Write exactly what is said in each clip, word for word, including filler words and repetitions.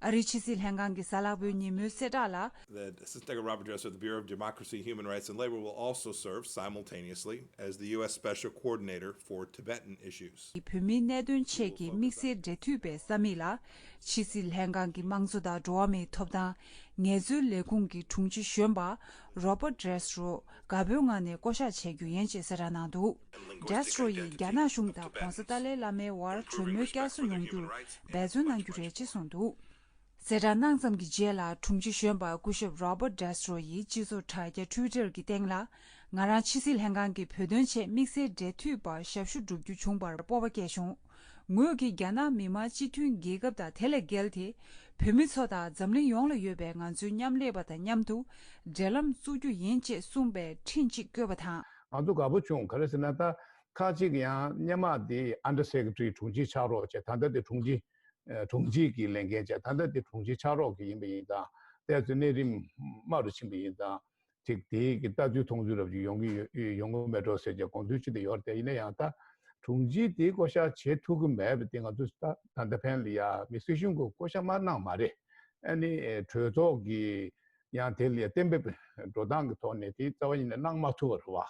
ཨ་རིའི་ཕྱི་སྲིད་ལྷན་ཁང་གི་གཟའ་ལྷག་པའི་ཉིན་མོའི་གསལ་བསྒྲགས་ལ། That Assistant Secretary Robert Dress of the Bureau of Democracy, Human Rights, and Labor will also serve simultaneously as the U S Special Coordinator for Tibetan Issues. བོད་མིའི་གནད་དོན་ཆེད་ཀྱི་དམིགས་བསལ་འབྲེལ་མཐུད་པའི་ས་མིག་ལ། ཕྱི་སྲིད་ལྷན་ཁང་གི་དམངས་གཙོ་དང་འགྲོ་བ་མིའི་ཐོབ་ཐང་ངལ་རྩོལ་ལས་ཁུངས་ཀྱི་དྲུང་ཆེ་གཞོན་པ་Robert Dress Rowe་དགའ་པོའི་ངང་ནས་བསྐོ་གཞག་བྱེད་རྒྱུ་ཡིན་ཅེས་གསལ་བསྒྲགས་གནང་འདུག Dress Rowe་ཡིས་རྒྱ་ནག་གཞུང་དང་༸གོང་ས་ཏཱ་ལའི་བླ་མའི་དབར་གྲོས་མོལ་བསྐྱར་གསོ་ཡོང་རྒྱུར་འབད་བརྩོན་གནང་རྒྱུ་རེད་ཅེས་གསུངས་འདུག་གསལ་བསྒྲགས་གནང་ཙམ་གྱི་རྗེས་ལ་དྲུང་ཆེ་གཞོན་པ་སྐུ་ཞབས་Robert Dress Rowe་ཡིས་སྤྱི་ཚོགས་དྲ་རྒྱ་Twitter་གྱི་སྟེང་ལ། ང་རང་ཕྱི་སྲིད་ལྷན་ཁང་གི་བོད་དོན་ཆེད་དམིགས་བསལ་འབྲེལ་མཐུད་པ་ཞབས་ཞུ་བསྒྲུབ་རྒྱུ་བྱུང་བར་སྤོབས་པ་སྐྱེས་བྱུང་། ངོས་ཀྱིས་རྒྱ་ནག་མི་དམངས་སྤྱི་མཐུན་རྒྱལ་ཁབ་དང་དེ་ལས་བརྒལ་ཏེ། བོད་མི་ཚོ་དང་འཛམ་གླིང་ཡོངས་ལ་ཡོད་པའི་ང་ཚོའི་མཉམ་ལས་པ་དང་མཉམ་དུ་འབྲེལ་ལམ་བཙུགས་རྒྱུ་ཡིན་ཅེས་གསུངས་པའི་འཕྲིན་གཅིག་བཀོད་པ་དང་། ང་ཚོ་དགའ་པོ་བྱུང་། ག་རེ་ཟེར་ན། ད་ཁ་ཅིག་ཡང་སྔོན་མ་དེ་Under Secretary་དྲུང་ཆེ་ཕྱག་རོགས་བྱས། ད་ལྟ་དེ་དྲུང་ཆེ་ཨ་དྲུང་ཆེ་གི་ལས་འགན་བྱས། ད་ལྟ་དེ་དྲུང་ཆེ་ཕྱག་རོགས་ཀྱི་ཡིན་པ་ཡིན་ཙང་། དེ་ཚོ་གནས་རིམ་དམའ་རུ་ཕྱིན་པ་ཡིན་ཙང་། ཅིག་དེའི་གི་ལྟ་ཚུལ་མཐོང་ཚུལ་རབ་ཅིག་ཡོང་གི་ཡོད་ཡོང་གི་མེད་འགྲོ་ཟེར་བྱས་དགོངས་ཚུལ་ཅིག་དེ་ཡོད་རེད་དེ། ཡིན་ན་ཡང་ད་དྲུང་ཆེ་དེ་བསྐོ་གཞག་བྱེད་ཐུབ་ཀྱི་མེད་པ་དེ་ང་ཚོ་ད་ད་ལྟ་ཕན་ལ་ཡ་མི་སྲིད་གཞུང་གི་བསྐོ་གཞག་མ་གནང་མ་རེད། ཨ་ནི་གྲོས་ཚོགས་ཀྱི་ཡང་དེ་ལ་ཡ་གཏན་འབེབས་འགྲོ་སྟངས་ཀྱི་ཐོག་ནས་དེ་རྩ་བ་ཉིད་ནས་གནང་མ་ཐུབ་པ་རེད་བ།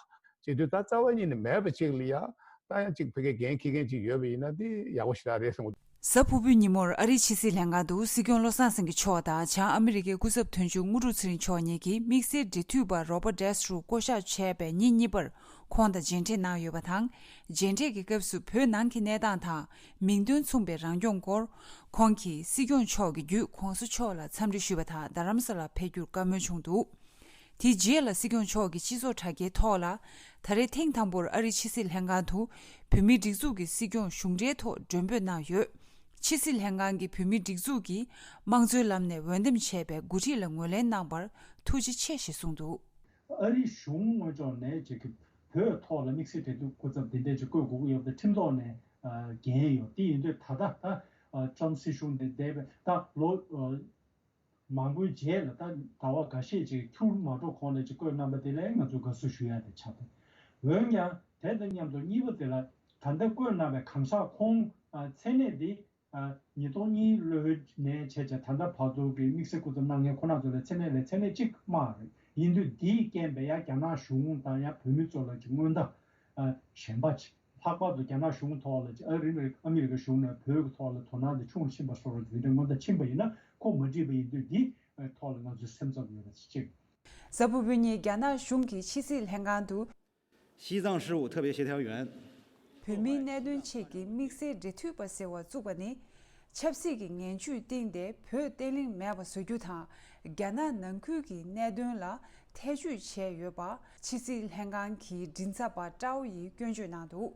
བྱེད་དུས་ད་རྩ་བ་ཉིད་ནས་མེད་པ་ཅིག་ལ་ཡ་ད་ཡང་ཅིག་ཕ་གིའི་འགན་འཁྱེར་མཁན་ཅིག་ཡོད་པ་ཡིན་ན་དེ་ཡག་པོ་ཞེ་དྲག་རེད་བསམ་གི་འདུག་གཟའ་ཕུར་བུའི་ཉིན་མོར་ཨ་རིའི་ཕྱི་སྲིད་ལྷན་ཁང་དུ་སྲིད་སྐྱོང་བློ་བཟང་སེང་གེ་མཆོག་དང་བྱང་ཨ་མི་རི་ཀའི་སྐུ་ཚབ་དོན་གཅོད་དངོས་གྲུབ་ཚེ་རིང་མཆོག་གཉིས་ཀྱིས་དམིགས་བསལ་འབྲེལ་མཐུད་པ་Robert Dress་རུ་བསྐོ་གཞག་བྱས་པའི་ཉིན་གཉིས་པར་ཁོང་དང་མཇལ་འཕྲད་གནང་ཡོད་པ་དང་། མཇལ་འཕྲད་ཀྱི་སྐབས་སུ་བོད་ནང་གི་གནས་སྟངས་དང་མིང་དོན་མཚུངས་པའི་རང་སྐྱོང་སྐོར་ཁོང་གིས་སྲིད་སྐྱོང་མཆོག་གི་བརྒྱུད་༸གོང་ས་མཆོག་ལ་འཚམས་འདྲི་ཞུས་པ་དང་རྡ་རམ་ས་ལར་ཕེབས་རྒྱུར་བཀའ་མོལ་བྱུང་འདུག་དེ་རྗེས་ལ་སྲིད་སྐྱོང་མཆོག་གིས་སྤྱི་ཚོགས་དྲ་རྒྱའི་ཐོག་ལ། ད་རེས་ཐེངས་དང་པོར་ཨ་རིའི་ཕྱི་སྲིད་ལྷན་ཁང་དུ་བོད་མིའི་སྒྲིག་འཛུགས་ཀྱི་སྲིད་སྐྱོང་གཞུང་འབྲེལ་ཐོག་མགྲོན་འབོད་གནང་ཡོད། ཕྱི་སྲིད་ལྷན་ཁང་གི་བོད་མིའི་སྒྲིག་འཛུགས་ཀྱིས་དམངས་གཙོའི་ལམ་ནས་འོས་འདེམས་བྱས་པའི་འགོ་ཁྲིད་ལ་ངོས་ལེན་གནང་བར་ཐུགས་རྗེ་ཆེ་ཞེས་གསུངས་འདུག་ཨ་རིའི་གཞུང་དངོས་ཕྱོགས་ནས་ཅིག་གི་བོད་ཐོག་ལ་དམིགས་བསལ་འབྲེལ་གཏུག་སྐུ་ཚབ་འདི་འདྲས་ཅིག་བསྐོ་དགོས་ཀྱི་ཡོད་པ་དེ་ཁྲིམས་ཐོག་ནས་འགན་ཡོད། དེ་ཡིན་དུས་ད་ལྟ་ད་ཊམ་སྲིད་གཞུང་འདི་འདས་པའི་ད་ལོ། མང་པོའི་རྗེས་ལ་ད་ཟླ་བ་འགའ་ཤས་ཅིག་འཁྱོལ་མ་འགྲོ་གོང་ལ་ཅིག་བསྐོས་གནང་པ་དེ་ལ་ང་ཚོས་དགའ་བསུ་ཞུ་ཡ་དེ་ཆགས་འདུག་འོན་ཀྱང་དེ་དང་མཉམ་དུ་གཉིས་པ་དེ་ལ་ད་ལྟ་བསྐོས་གནང་བའི་གང་ཟག་ཁོང་མཚན་གནས་འདི་ཉིས་སྟོང་གཉིས་ལོའི་ནས་བྱས་བྱས་ད་ལྟ་བར་དུ་གི་དམིགས་བསལ་སྐུ་ཚབ་གནང་མཁན་ཁོ་ན་ཚོ་ལ་མཚན་གནས་ལས་མཚན་གནས་གཅིག་དམའ་རེད། ཡིན་དུས་འདིའི་རྐྱེན་པས་ཡང་རྒྱ་ནག་གཞུང་དང་ཡང་བོད་མི་ཚོ་ལ་ཅིག་མངོན་མཐའ་གཞན་པ་ཅིག་ལྷག་པར་དུ་རྒྱ་ནག་གཞུང་ཐོག་ལ་ཨ་རི་ཨ་མི་རི་ཀ་གཞུང་ནས་བོད་ཀྱི་ཐོག་ལ་དོ་སྣང་དེ་ཆུང་རུ་ཕྱིན་པ་སོགས་རེད། དེ་འདྲ་སྔོན་བརྡ་ཕྱིན་པ་ཡིན་ན་ཁོ་མ་འགྲིག་པ་ཡིན་དུས་འདི་ཐོག་ལ་ང་ཚོས་སེམས་འཚབ་ཡོད་པ་གཅིག་གཟའ་ཕུར་བུ་ཉིན་རྒྱ་ནག་གཞུང་གི་ཕྱི་སྲིད་ལྷན་ཁང་དུ། 西藏事务特别协调员 བོད་མིའི་གནད་དོན་ཆེད་ཀྱི་དམིགས་བསལ་འབྲེལ་མཐུད་པ་ཟེར་བ་བཙུགས་པ་ནི། ཆབ་སྲིད་ཀྱི་ངན་ཇུས་བཏིང་སྟེ་བོད་བརྟན་ལྷིང་མེད་པ་བཟོ་རྒྱུ་དང་། རྒྱ་ནག་ནང་ཁུལ་གྱི་གནད་དོན་ལ་ཐེ་བྱུས་བྱས་ཡོད་པ་ཕྱི་སྲིད་ལྷན་ཁང་གི་མགྲིན་ཚབ་པ་ཀྲའོ་ཡིས་སྐྱོན་བརྗོད་གནང་འདུག